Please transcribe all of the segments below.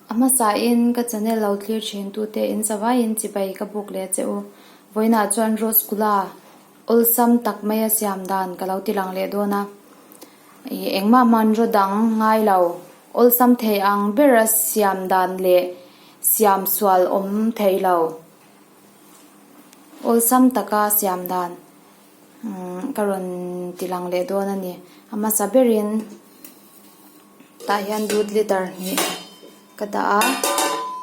A hmasain ka channel lo thlir thin tute in zavaiin chibai ka buk leh che u. Vawiinah chuan Rosgula awlsam tak maia siam dan ka lo ti lang leh dawn a. Ih engmah hmanraw dang ngai lo awlsam thei ang bera siam dan leh siam sual awm thei lo awlsam taka siam dan ka rawn ti lang leh dawn a ni. A hmasa berin tah hian dut liter hnih ka dah a,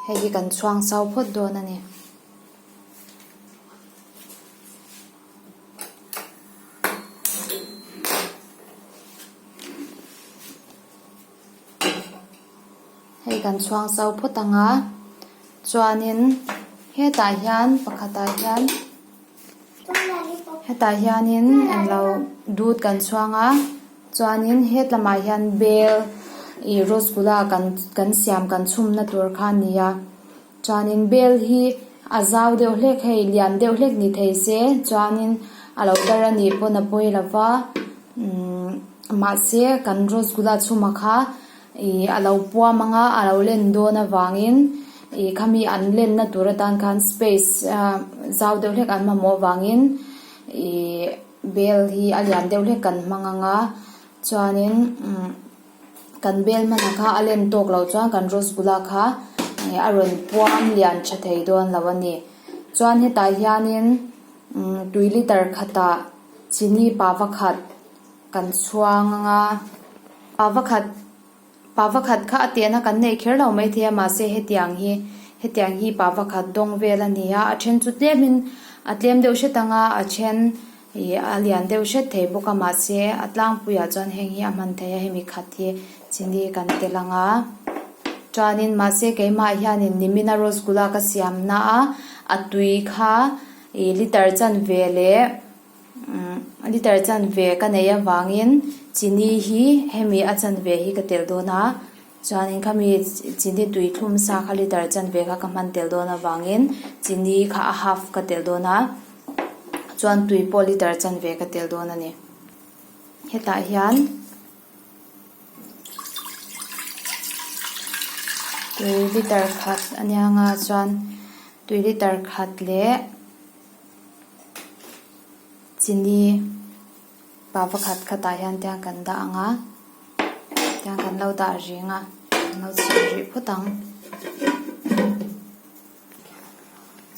hei hi kan chhuang chau phawt dawn a ni. Hei kan chhuang chau phawt ang a, chuanin hetah hian pakhatah hian hetah hianin englo dut kan chhuang a chuanin het lamah hian bel ih rasgula kan kan siam kan chhumna tur kha a ni a chuanin bel hi a zau deuh hlek hei lian deuh hlek ni thei se chuanin a lo dar a nih pawn a pawi lo va umm mahse kan rasgula chhuma kha Ih a lo puam ang a, a lo len dawn avangin ih khami an lenna tur atan khan space ah zau deuh hlek an mamawh avangin ih bel hi a lian deuh hlek kan hmang ang a chuanin umm kan bel hmana kha a len tawk loh chuan kan rasgula kha a rawn puam lian tha thei dawn lo a ni. Chuan hetah hianin umm tui liter khatah chini pava khat. Kan chhuang ang a, pa vakhat pa vakhat kha a tehna kan neih kher lo maithei a mahse hetiang hi hetiang hi pa vakhat dawng vel a ni a, a then chu tlemin a tlem deuh hret ang a, a then ih a lian deuh hret thei bawk a mahse a tlangpuiah chuan heng hi a hman theih a hemi khat hi chini kan tel ang a chuanin mahse keimah hianin nimina rasgula ka siamna a a tui kha ih liter chanve leh. Liter chanve ka neih avangin chini hi hemi a chanve hi ka telh dawn a, chuanin khami chini tui thlum sa kha liter chanve kha ka hman telh dawn avangin chini kha a half ka telh dawn a, chuan tui pawh liter chanve ka telh dawn a ni. Hetah hian tui liter khat a nia nga chuan tui liter khat leh. Chini pa pakhat khatah hian tiang kan dah ang a tiang kan lo dah reng a kan lo chhim rih phawt ang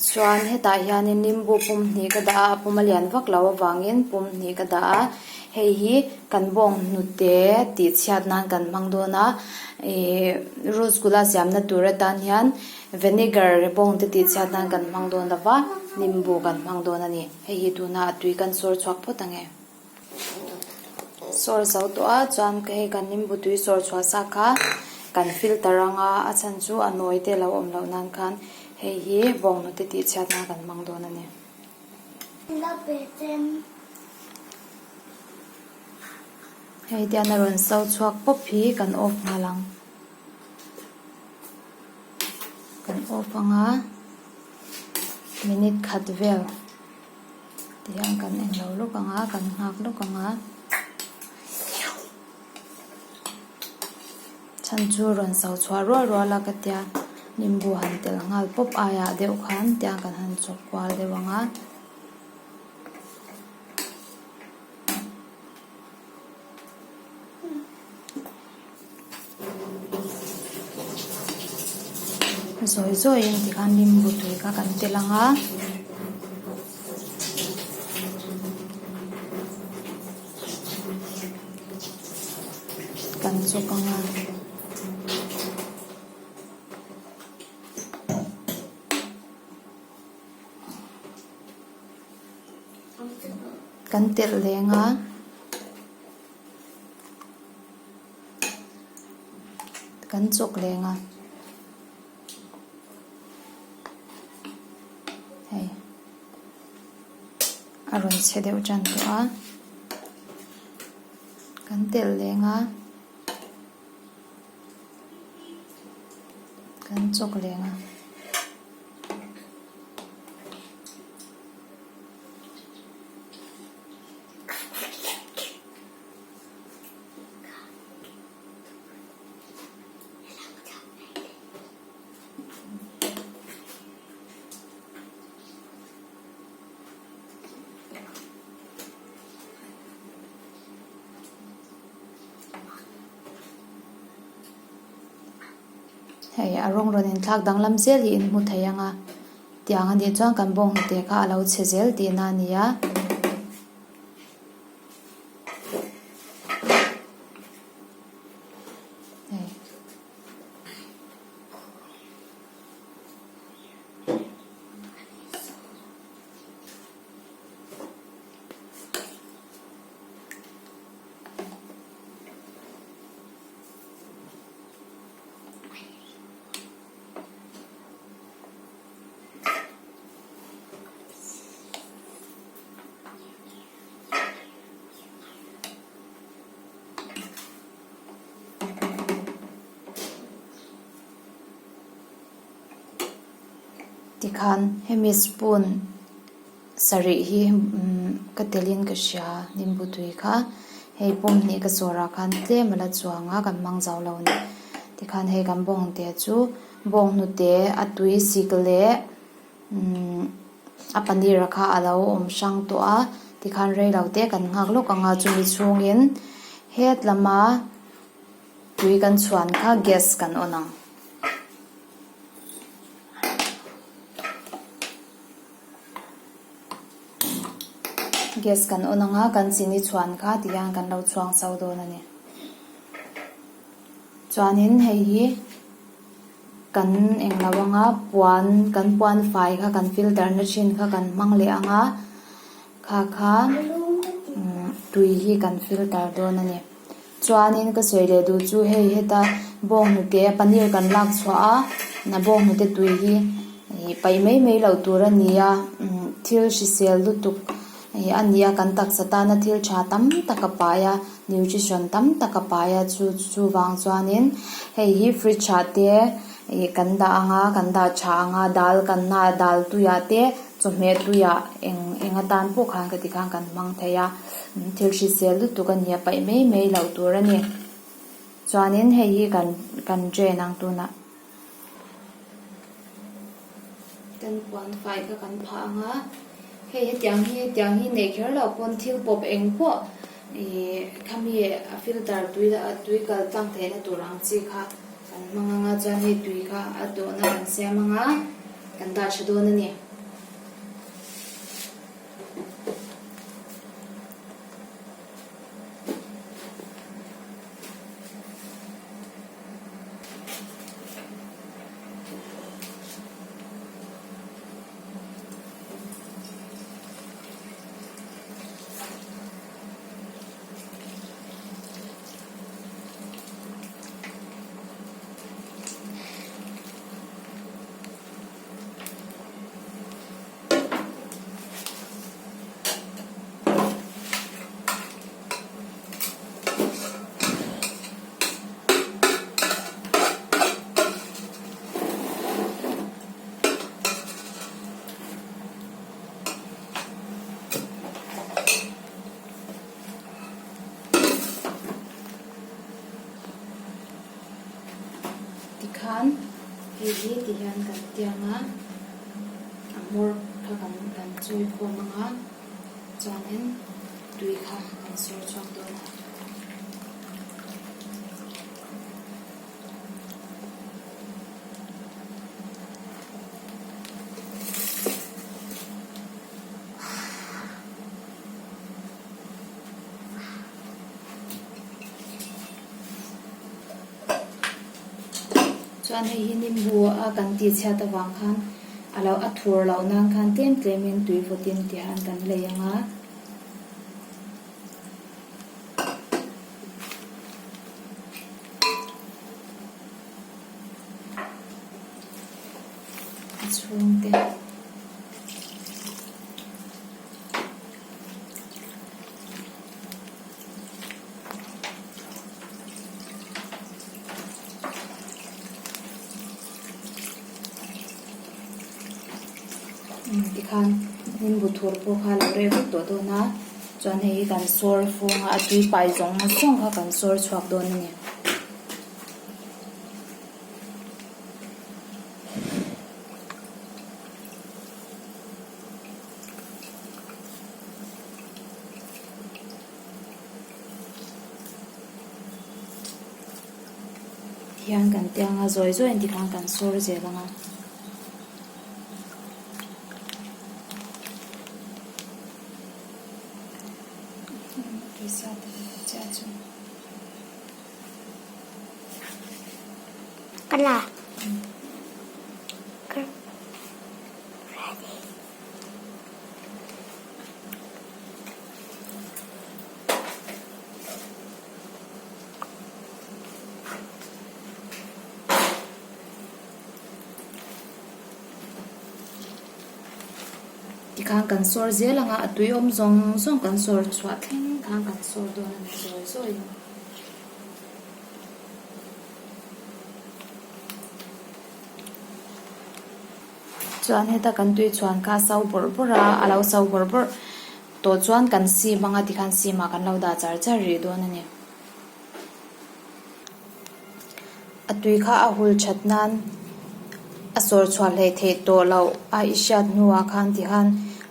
chuan hetah hianin nimbu pum hnih ka dah a a pum a lian vak lo avangin pum hnih ka dah a hei hi kan bawng hnute tih chhiat nan kan hmang dawn a ihh rasgula siamna tur atan hian. Vinegar bawng te tih chhiat nan kan hmang dawn lo va, nimbu kan hmang dawn a ni. Hei hi tuna a tui kan sawr chhuak phawt ang e. Sawr zo tawh a, chuan hei kan nimbu tui sawr chhuah sa kha kan filter ang a, a chhan chu a nawi te lo awm loh nan khan hei hi bawng hnute tih chhiat nan kan hmang dawn a ni. Hei tian a rawn so chhuak pawp hi kan off nghal ang. Kan off ang a minute khat vel tihian kan eng lo lawk ang a kan nghak lawk ang a chhan chu rawn so chhuah rual rual a ka tia nimbu han telh nghal pawp aiah deuh khan tiang kan han chawk kual deuh ang a. Zawi zawiin tikhan limbu tui kha kan tel ang a. Kan chawk ang a. Kan telh leng a. Kan chawk leng a hei a rawn chhe deuh tan tawh a kan telh leng a kan chawk leng a. Hei a rawng rawn inthlak danglam zel hi in hmu thei ang a, tiang a nih chuan kan bawnghnute kha a lo chhe zel tihna a ni a. Hei. Tikhan hemi spoon sarih hi ka telin ka hria nimbu tui kha hei pum hnih ka sawr ah khan tlem a la chuang a kan hmang zo lo a ni tikhan hei kan bawnghnute chu bawnghnute a tui sik leh umm a paneer kha a lo awm hrang tawh a tikhan rei lo te kan nghak lawk ang a chumi chhungin het lama tui kan chhuan kha gas kan on ang. Gas kan on ang a kan chini chhuan kha ti hian kan lo chhuang chho dawn a ni chuanin hei hi kan englo ang a puan kan puan fai kha kan filter na thin kha kan hmang leh ang a kha kha tui hi kan filter dawn a ni. Chuanin ka sawi leh duh chu hei heta bawnghnute paneer kan lak chhuah a na bawnghnute tui hi ih paih mai mai loh tur a ni a umm thil hrisel lutuk ih a ni a kan taksa tana thil tha tam tak a pai a nutrition tam tak a pai a chu chuvang chuanin hei hi fridge ah te ih kan dah ang a kan dah tha ang a dal kan na dal tuiah te chawhmeh tuiah eng eng atan pawh khan ka ti khan kan hmang thei a. Thil hrisel lutuk a nia paih mai mai loh tur a ni. Chuanin hei hi kan kan drain ang tunah. Kan puan fai kha kan phah ang a, hei hetiang hi hetiang hi neih kher loh pawn thil pawp eng pawh ih khami a filter tui tui kal tlang theihna tur ang chi kha kan hmang ang a, chuan hei tui kha a dawhna kan siam ang a, kan dah tha dawn a ni. Tikhan hei hi ti hian kan tiang a. A hmawr kha kan kan chawi khawm ang a chuanin tui kha kan sawr chhuak dawn a. Chuan hei hi nimbu a kan tih chhiat avang khan a lo a thur loh nan khan tlem tlem in tui vawt in ti han kan lei ang a. A chhung te. Tikhan nimbu thur pawh kha a lo reh vek tawh dawn a chuan hei hi kan sawr fung a a tui pai zawng zawng kha kan sawr chhuak dawn a ni. Tihian kan tia anga zawi zawiin tikhan kan sawr zel ang a. Ka la. Ka ready. Tikhan kan sawr zel ang a, a tui awm zawng zawng kan sawr chhuah thleng khan kan sawr dawn a ni zawi zawi in. Chuan heta kan tui chhuan kha a so bawrh bawrh a, a lo so bawrh bawrh tawh chuan kan sim ang a tikhan sim ah kan lo dah char char rih dawn a ni. A tui kha a hul that nan a sawr chhuah hleih theih tawh loh a i hriat hnuah khan tikhan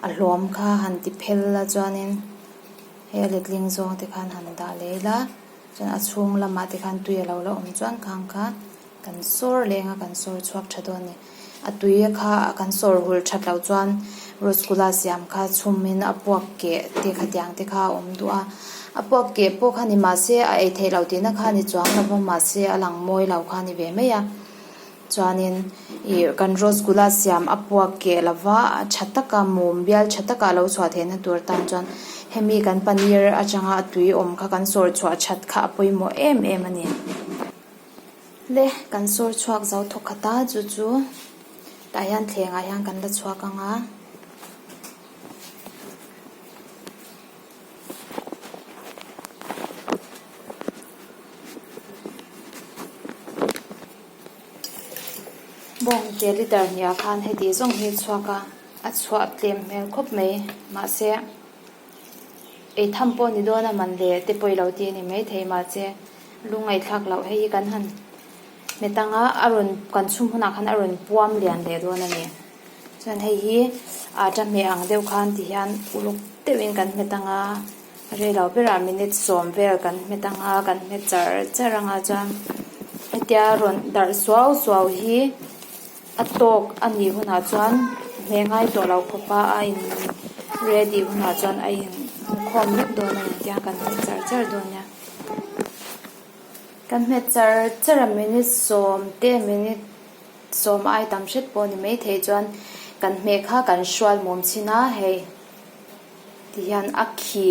a hlawm kha han ti phel la chuanin hei a letling zawng te khan han dah leh ila chuan a chhung lamah te khan tui a lo la awm chuan khang kha kan sawr leng a kan sawr chhuak tha dawn a ni. A tui kha kan sawr hul that loh chuan rasgula siam kha chhum in a puak keh te khatiang te kha a awm duh a, a puak keh pawh kha ni mahse a ei theih loh tihna kha a ni chuang lo va mahse a lang mawi lo kha a ni ve mai a chuanin ih kan rasgula siam a puak keh lova a tha taka mum bial tha taka a lo chhuah theihna tur tan chuan hemi kan paneer atanga a tui awm kha kan sawr chhuah that kha a pawimawh em em a ni. Le kan sawr chhuak zo thawk khat a chu chu tah hian thleng ah hian kan la chhuak ang a. Bawng ke liter hnih ah khan heti zawng hi a chhuak a a chhuah tlem hmel khawp mai mahse ei tham pawh ni dawn a man le te pawh i lo ti a ni maithei mahse Lungngaihthlak loh hei hi kan han hmet anga a rawn kan chhum hunah khan a rawn puam lian leh dawn a ni. Chuan hei hi atta hmeh ang deuh khan ti hian uluk deuhin kan hmet anga rei lo berah minute sawm vel kan hmet anga kan hmet char char anga chuan hetia rawn darh suau suau hi a tawk a nih hunah chuan hmeh ngai tawh lo khawp a a in ready hunah chuan a in khawm vek dawn a ni tiang kan hmet char char dawn nia. Kan hmet char char a minute sawm te minute sawm ai tam hret pawh ni maithei chuan kan hmeh kha kan hrual mawm chhin a hei ti hian a khi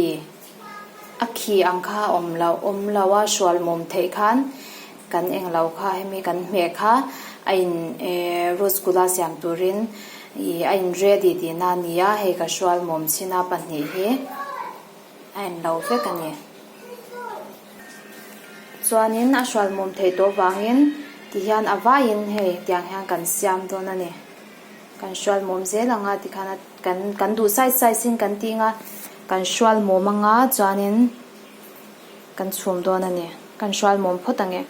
a khi ang kha a awm loh awm lo a hrual mawm theih khan kan eng lo kha hemi kan hmeh kha a in ehh rasgula siam turin ih a in ready tihna a ni a hei ka hrual mawm chhin a pahnih hi. A en lo vek a ni. Chuanin a hrualmawm theih tawh vangin tihian a vaiin hei tiang hian kan siam dawn a ni. Kan hrualmawm zel ang a tikhan a kan kan duh size size in kan ti ang a, kan hrualmawm ang a chuanin kan chhum dawn a ni. Kan hrualmawm phawt ang e.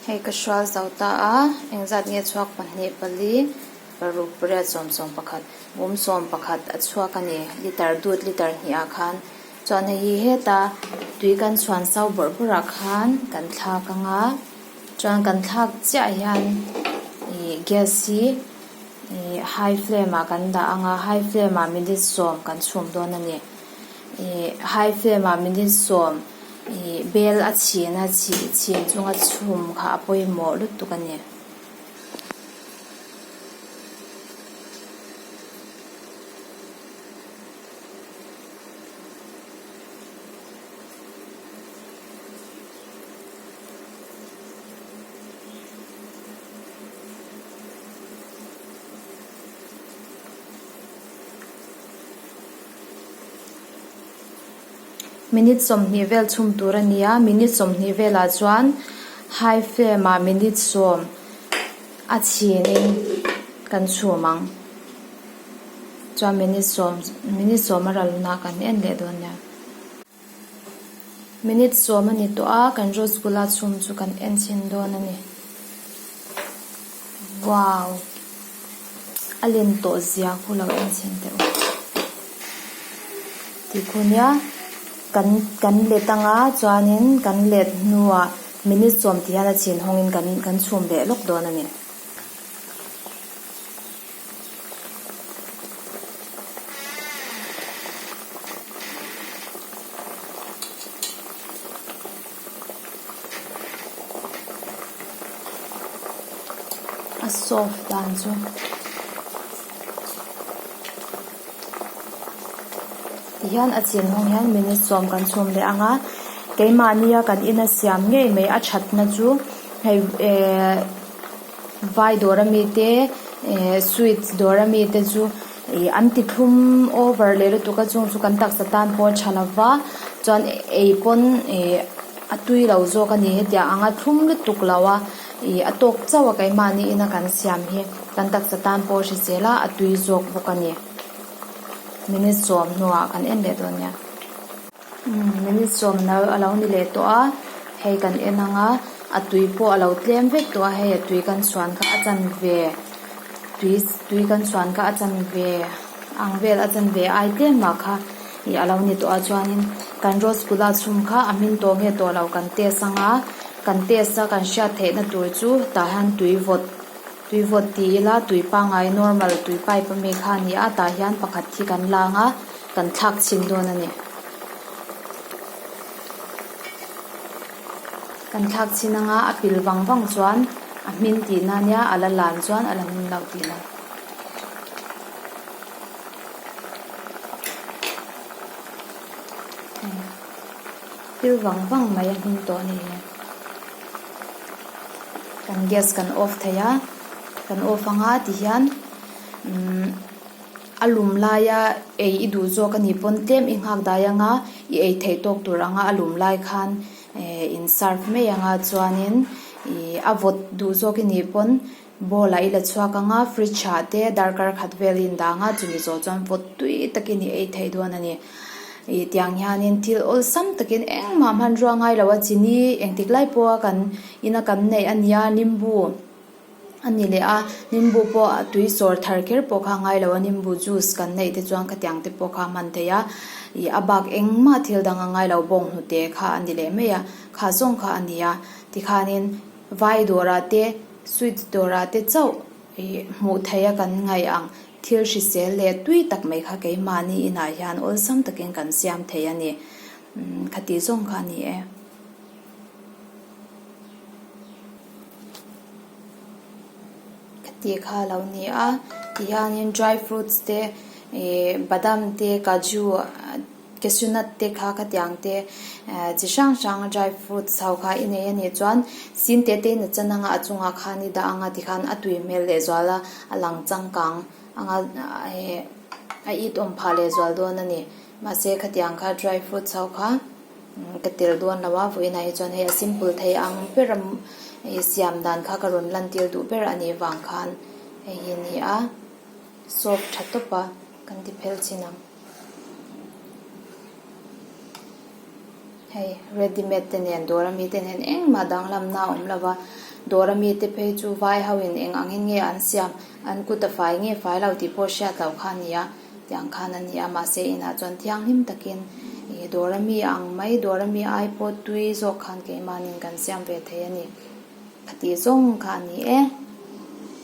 Hei ka hrual zo ta a, engzat nge chhuak pahnih pali. Paruk pariat 11 mum 11 a chhuak a ni liter dut liter hnih ah khan chuan hei hi heta tui kan chhuan so bawrh bawrh ah khan kan thlak ang a chuan kan thlak chiah hian ih gas hi ih high flame ah kan dah ang a high flame ah minute sawm kan chhum dawn a ni ih high flame ah minute sawm ih bel a chhin a chhin chhin chunga chhum kha a pawimawh lutuk a ni. Minute 20 vel chhum tur a ni a minute 20 velah chuan high flame ah minute sawm a chhin in kan chhum ang chuan minute sawm minute sawm a ral hunah kan en leh dawn nia minute sawm a ni tawh a kan rasgula chhum chu kan en chhin dawn a ni wow a len tawh zia khu lo en chhin teh u ti khu nia kan kan let anga chuanin kan let hnuah. Minute sawm ti hian a chhin hawngin kan kan chhum leh lawk dawn a ni. A soft dan chu tihian a chin hawng hian minute sawm kan chhum leh ang a keimahnia kan ina siam ngei mai a thatna chu hei ehh vai dawr ami te ehh sweets dawr ami te chu ih an ti thlum over leh lutuk a chung chu kan taksa tan pawh a tha lova chuan ei pawn ih a tui lo zawk a ni hetiang anga thlum lutuk lo a ih a tawk chauh a keimahni ina kan siam hi kan taksa tan pawh a hrisel a a tui zawk bawk a ni minute sawm hnuah kan en leh dawn nia. Umm minute sawm na a lo ni leh tawh a hei kan en ang a a tui pawh a lo tlem vek tawh a hei a tui kan chhuan kha a chanve tui tui kan chhuan kha a chanve ang vel a chanve ai tlem mah kha ih a lo ni tawh a chuanin kan rosgula chhum kha a hmin tawh nge tawh lo kan test ang a kan test a kan hriat theih na tur chu tah hian tui vawt tui vawt ti ila tui pangngai normal tui pipe ami kha a ni a tah hian pakhat hi kan lang a. Kan thlak chhin dawn a ni. Kan thlak chhin anga a pil vang vang chuan a hmin tihna ania a la lan chuan a la hmin loh tihna. Pil vang vang mai a hmin tawh a ni hi. Kan gas kan off thei a, kan off anga tihian umm. A lum laia ei i duh zawk a nih pawn tlem i nghak dai anga i ei theih tawk tur anga a lum lai khan eh in serve mai anga chuanin ih a vawt duh zawk i nih pawn bowl ah i la chhuak anga fridge ah te darkar khat vel i indah anga chumi zawh chuan vawt tui takin i ei theih dawn a ni. Ih tiang hianin thil awlsam takin engmah hmanrua ngai lo a chini engtik lai pawha kan ina kan neih a nia nimbu. A ni leh a, nimbu pawh a tui sawr thar kher pawh kha a ngai lo a, nimbu juice kan neih te chuan khatiang te pawh kha a hman thei a, ih a bak engmah thil dang a ngai lo bawnghnute kha a ni leh mai a, kha zawng kha a ni a, tikhanin vai dawrah te sweets dawrah te chauh ih hmuh theih a kan ngaih ang thil hrisel leh tui tak mai kha keimahni inah hian awlsam takin kan siam thei a ni, umm khati zawng kha a ni e. Tih kha a lo ni a tihianin dry fruits te ihh badam te kaju cashew nut te kha khatiang te eh chi hrang hrang dry fruits ho kha i nei a nih chuan sin te te in a chan anga a chungah khan i dah anga tikhan a tui hmel leh zual a a lang changkang anga eh a it awm phah leh zual dawn a ni mahse khatiang kha dry fruits ho kha. Ka tel dawn lo a, vawiinah hi chuan hei a simple thei ang ber a ih siam dan kha ka rawn lantir duh ber a nih vang khan hei hi a ni a, soap tha tawp a kan ti phel chin ang. Hei ready made te nen dawr ami te nen engmah danglamna a awm lo va, dawr ami te phei chu vai ho in eng angin nge an siam an kut a fai nge fai lo tih pawh hriat loh kha a ni a. Tiang khan a ni a, mahse inah chuan thianghlim takin ih dawr ami ang mai, dawr ami ai pawh tui zawk khan keimahniin kan siam ve thei a ni. Khatih zawng kha a ni e.